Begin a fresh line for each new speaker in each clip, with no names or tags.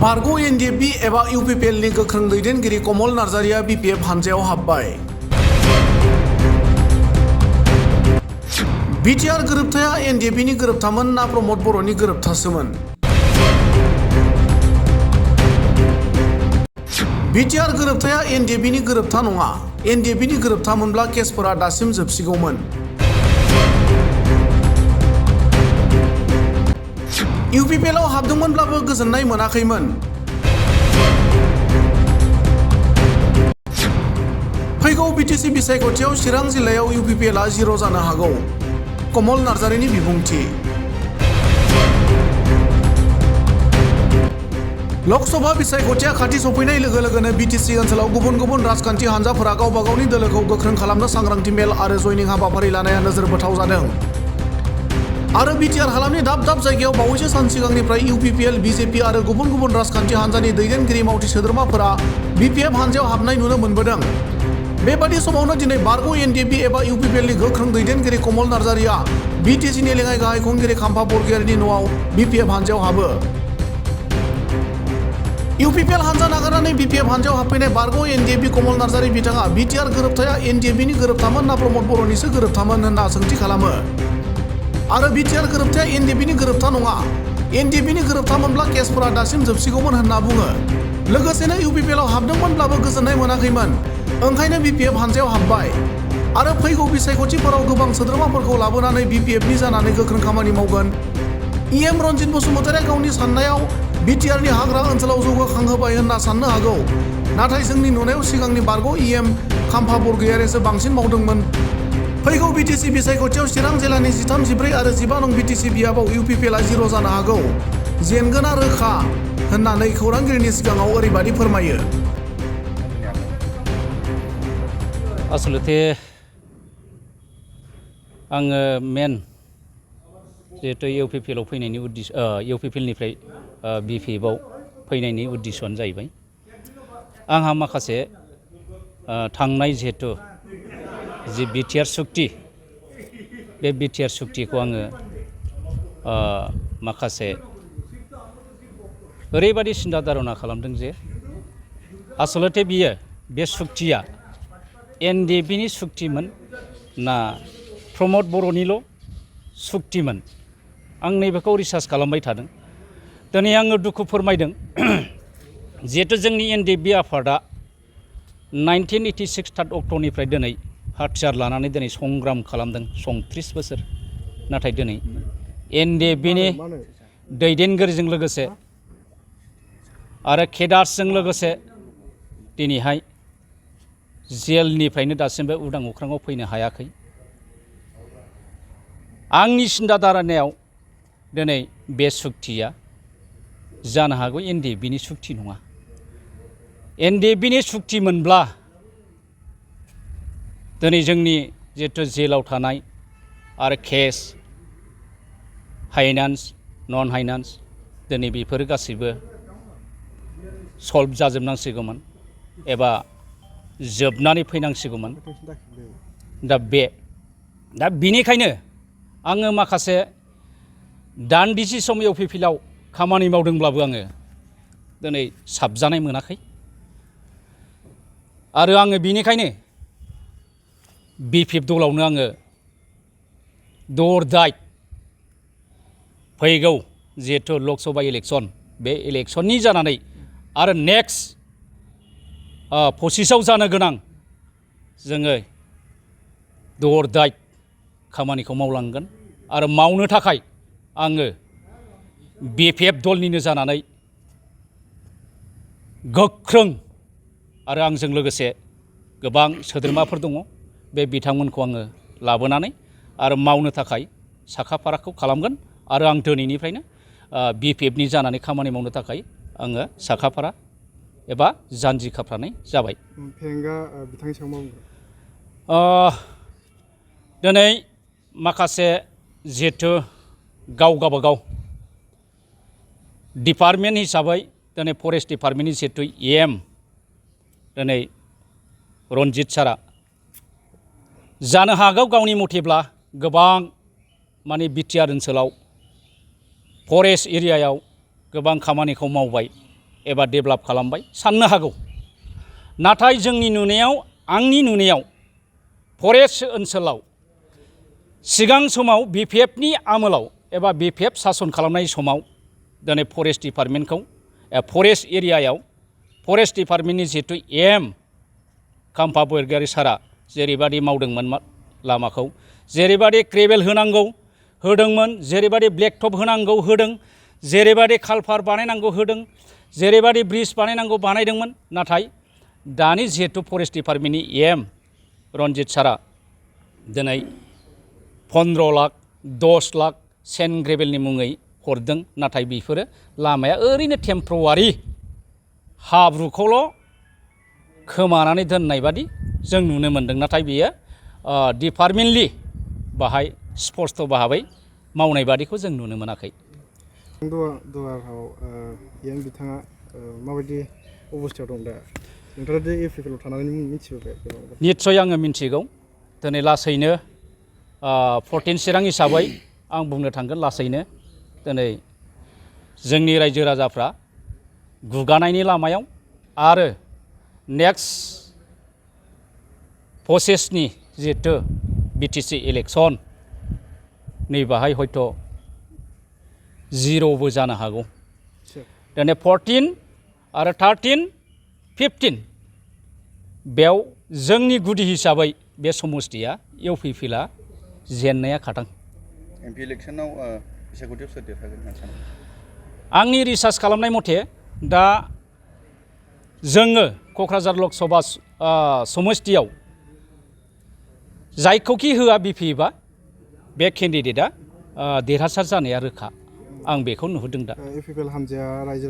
बारग' एनडिएफबि एबा UPPL नि गोख्रों दैदेनगिरि कमल नार्जारिया BPF हानजायाव हाबबाय। बिटिआर गोरोबथाया NDFB नि गोरोबथामोन ना रमद बर'नि गोरोबथासोमोन? बिटिआर गोरोबथाया NDFB नि गोरोबथा नङा। NDFB नि गोरोबथामोनब्ला केसफोरा दासिम जोबसिगौमोन। UPPL आव हाबदोंमोनब्लाबो गोजोननाय मोनाखैमोन। फैगौ BTC बिसायख'थियाव चिरां जिल्लायाव UPPL आ 0 जानो हागौ। कमल नार्जारिनि बिबुंथि। लकसभा बिसायख'थिया खाथि सफैनाय लोगो लोगोनो BTC ओनसोलाव गुबुन गुबुन राजखान्थि हान्जाफोरा गावबा गावनि दोलोखौ गोख्रों खालामनो सांग्रांथि मेल आरो जयनिं हाबाफारि लानाया नोजोर बोथाव जादों। आरो बिटिआर हालामनि दाब दाब जायगायाव बावैसो सान सिगांनिफ्राय UPPL, BJP आरो गुबुन गुबुन राजखान्थि हान्जानि दैदेनगिरि मावथि सोद्रोमाफोरा BPF हान्जायाव हाबनाय नुनो मोनबोदों। बेबादि समावनो दिनै बारग' NDFB एबा UPPL नि गोख्रों दैदेनगिरि कमल नार्जारिया BTC नि लेङाइ गाहाय खुंगिरि खाम्फा बरगयारिनि न'आव BPF हान्जायाव हाबो। UPPL हान्जा नागारनानै BPF हान्जायाव हाबफैनाय बारग' NDFB कमल नार्जारि बिथाङा बिटिआर गोरोबथाया NDFB नि गोरोबथामोन ना प्रमद बर'निसो गोरोबथामोन होनना सोंथि खालामो। आरो बिटिआर गोरोबथाया NDFB नि गोरोबथा नङा। NDFB नि गोरोबथामोनब्ला केसफोरा दासिम जोबसिगौमोन होनना बुङो। लोगोसेनो UPPL आव हाबदोंमोनब्लाबो गोजोननाय मोनाखैमोन। ओंखायनो BPF हान्जायाव हाबबाय। आरो फैगौ बिसायख'थिफोराव गोबां सोद्रोमाफोरखौ लाबोनानै BPF नि जानानै गोख्रों खामानि मावगोन। EM रन्जित बसुमतारिया गावनि साननायाव बिटिआर नि हाग्रा ओनसोलाव जौगाखांहोबाय होनना साननो हागौ। नाथाय जोंनि नुनायाव सिगांनि बारग' EM खाम्फा बरगयारियासो बांसिन मावदोंमोन। फैगौ BTC बिसायख'थियाव चिरां जिल्लानि 13, 14 आरो 15 नं BTC बियाबाव UPPL आ 0 जानो हागौ। जेनगोना रोखा होननानै खौरांगिरिनि सिगाङाव ओरैबादि फोरमायो।
आसलते आङो मेन जिहेतु UPPL आव फैनायनि UPPL निफ्राय BPF आव फैनायनि उद्दिस'आनो जाहैबाय आंहा माखासे थांनाय जिहेतु जि बिटिआर सुक्ति बे बिटिआर सुक्तिखौ आङो माखासे ओरैबादि सिन्था धारना खालामदों जे आसलते बियो बे सुक्तिया NDFB नि सुक्तिमोन ना प्रमद बर'निल' सुक्तिमोन आं नैबेखौ रिसार्च खालामबाय थादों। दिनै आङो दुखु फोरमायदों जिहेतु जोंनि NDFB आफादा 1986 3 अक्ट'निफ्राय दिनै हाथियार लानानै दिनै संग्राम खालामदों 34 बोसोर। नाथाय दिनै NDFB नि दैदेनगिरिजों लोगोसे आरो केडार्सजों लोगोसे दिनैहाय जेलनिफ्रायनो दासिमबो उदां अख्राङाव फैनो हायाखै। आंनि सिन्था धारनायाव दिनै बे सुक्तिया जानो हागौ NDFB नि सुक्ति नङा। NDFB नि सुक्ति मोनब्ला दिनै जोंनि जिहेतु जेलाव थानाय आरो केस फाइनान्स नन फाइनान्स दिनै बेफोरो गासैबो सल्भ जाजोबनांसिगौमोन एबा जोबनानै फैनांसिगौमोन। दा बेनिखायनो आङो माखासे दान्दिसे सम UPPL आव खामानि मावदोंब्लाबो आङो दिनै साबजानाय मोनाखै। आरो आङो बेनिखायनो BPF दलावनो आङो दाय फैगौ जिहेतु लकसभा इलेक्सन बे इलेक्सननि जानानै आरो नेक्स्ट 25आव जानो गोनां जोङो दाय खामानिखौ मावलांगोन आरो मावनो थाखाय आङो BPF दलनिनो जानानै गोख्रों आरो आंजों लोगोसे गोबां सोद्रोमाफोर दङ बे बिथांमोनखौ आङो लाबोनानै आरो मावनो थाखाय साखाफाराखौ खालामगोन आरो आं दिनैनिफ्रायनो BPF नि जानानै खामानि मावनो थाखाय आङो साखाफारा एबा जानजि खाफ्रानाय जाबाय।
बिथांनि सायाव मा बुंगोन?
दिनै माखासे जिहेतु गावबागाव डिपार्टमेन्ट हिसाबै दिनै फरेस्ट डिपार्टमेन्टनि जिहेतु EM दिनै रन्जित सारा जानो हागौ गावनि मथेब्ला गोबां माने बिटिआर ओनसोलाव फरेस्ट एरियायाव गोबां खामानिखौ मावबाय एबा डेभेलप खालामबाय साननो हागौ नाथाय जोंनि नुनायाव आंनि नुनायाव फरेस्ट ओनसोलाव सिगां समाव BPFनि आमोलाव एबा BPF सासन खालामनाय समाव दिनै फरेस्ट डिपार्टमेन्टखौ फरेस्ट एरियायाव फरेस्ट डिपार्टमेन्टनि जिहेतु खाम्फा बरगयारी सारा जेरैबादि मावदोंमोन लामाखौ जेरैबादि ग्रेभेल होनांगौ होदोंमोन जेरैबादि ब्लेकटप होनांगौ होदों जेरैबादि कालभार बानायनांगौ होदों जेरैबादि ब्रिज बानायनांगौ बानायदोंमोन नाथाय दानि जिहेतु फरेस्ट डिपार्टमेन्टनि रनजित सारा दिनै 15 लाख 10 लाख सेन्ड ग्रेभेलनि मुङै हरदों नाथाय बेफोरो लामाया ओरैनो टेम्परवारि हाब्रुखौल' खोमानानै दोननाय बादि जों नुनो मोन्दों नाथाय बेयो डिपार्टमेन्टलि बाहाय स्पष्ट भाबै मावनाय बादिखौ जों नुनो मोनाखै
दुवाराव बिथाङा माबायदि अबस्थायाव दं दा नोंथाङा जे UPPL थानानै मिथिबोबाय
निस्सय आङो मिथिगौ दिनै लासैनो 14 चिरां हिसाबै आं बुंनो थांगोन लासैनो दिनै जोंनि रायजो राजाफ्रा गुगानायनि लामायाव आरो नेक्स्ट प्रसेसनि जिहेतु BTC इलेक्सन नैबाहाय हयथ' जिर'बो जानो हागौ दिनै 14 आरो 13 15 बेयाव जोंनि गुदि हिसाबै बे समस्थिया UPPLआ जेननाया खाथां
MP इलेक्सनाव बिसायख'थियाव सोर देरहागोन
आंनि रिसार्च खालामनाय मथे दा जोङो क'क्राझार लक सभा समस्थियाव जायखौखि होआ BPFआ बे केन्डिडेटआ देरहासार जानाया रोखा आं बेखौ नुहुरदों दा
UPPL हानजाया रायजो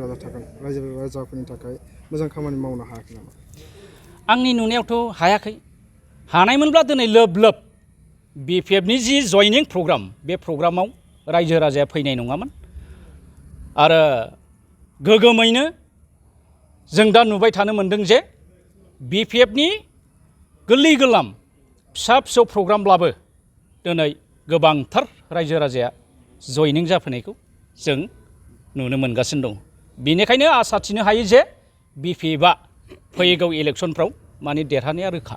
राजाफोरनि थाखाय मोजां खामानि मावनो हायाखै नामा
आंनि नुनायावथ' हायाखै हानायमोनब्ला दिनै लोब लोब BPFनि जि जयनिं प्रग्राम बे प्रग्रामाव रायजो राजाया फैनाय नङामोन आरो गोगोमैनो जों दा नुबाय थानो मोन्दों जे BPFनि गोरलै गोरलाम फिसा फिसौ प्रग्रामब्लाबो दिनै गोबांथार रायजो राजाया जयनिं जाफैनायखौ जों नुनो मोनगासिनो दं बेनिखायनो आसा थिनो हायो जे BPFआ फैगौ इलेक्सनफ्राव माने देरहानाया रोखा